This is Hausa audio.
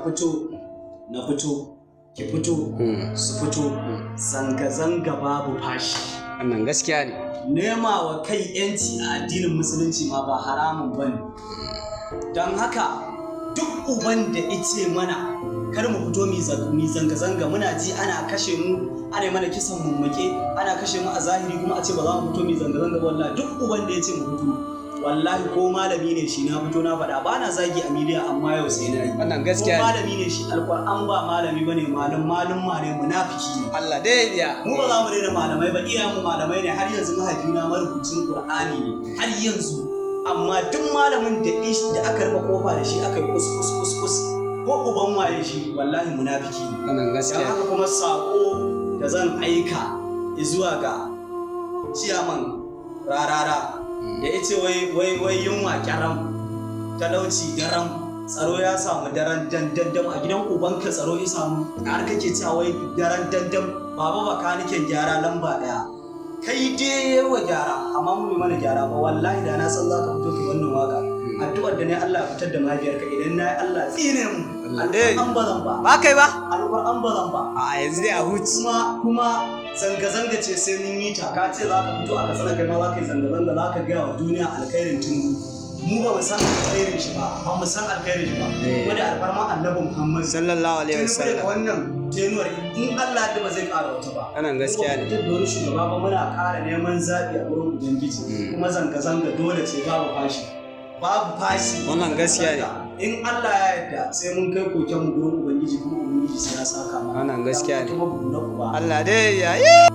Fito, na fito, ki fito, su fito, zanga-zanga babu fashi. Wannan gaskiya ne. Nema wa kai yanci a addinin Musulunci ma ba haramun ba ne. Don haka duk uban da ice mana kar mu fito mi zanga-zanga, muna ji ana kashe mu, ana yi mana kisan mummuke, ana kashe mu a zahiri, kuma a ce ba za mu fito mi zanga-zanga ba, wallahi duk uban da ya ce mu fito, wallahi ko malami ne shi, na fito na faɗa. Ba na zagi a media, amma yau sai na yi. Wannan gaskiya Ko ne. malami ne shi, Alƙur'an ba malami bane, malam malum ma ne, munafiki ne. Allah dai ya. Mu ba za mu daina malamai ba, iyayen mu malamai ne, har yanzu mahaifina marubucin Qur'ani ne har yanzu. Amma duk malamin da da aka rufe kofa da shi, aka yi kus kus kus kus, ko uban waye shi, wallahi munafiki ne. Wannan Don gaskiya ne. haka kuma sako da zan aika zuwa ga ciyaman Rarara da ya ce wai wai wai yunwa kyaram, talauci daram, tsaro ya samu daren dandandam. A gidan ubanka tsaro ya samu har kake cewa wai daren dandam? Baba Bakaniken gyara lamba 1, kai dai yawa gyara, amma mu bai mana gyara ba. Wallahi da na san za ka fito ki wannan waka, addu'ar da ne, Allah ya fitar da mahaifiyarka. Idan na yi, Allah tsine mu. Allah dai. Alƙur'an ba zan ba. Ba kai ba? Alƙur'an ba zan ba. A yanzu dai a huci. Kuma zanga-zanga ce sai mun yi ta. Ka ce za ka fito a Katsina, kai ma za ka yi zanga-zanga, za ka gaya wa duniya alkhairin Tinubu. Mu ba mu san alkhairin shi ba, ba mu san alkhairin shi ba. Kuma da alfarma Annabi Muhammad, Sallallahu alaihi Tinubu daga wasallam. wannan tenuwar, in Allah ya ba zai ƙara wata ba. Wannan gaskiya ne. Mu ba mu fitar da wani shugaba ba, muna ƙara neman zaɓi a wurin Ubangiji. Kuma zanga-zanga dole ce, babu fashi, babu fashi. Wannan gaskiya ne. In Allah ya yarda, sai mun kai koken mu gurin Ubangiji, kuma Ubangiji sai ya saka mana. Wannan gaskiya ne. Kuma bugu na uba. Allah dai ya.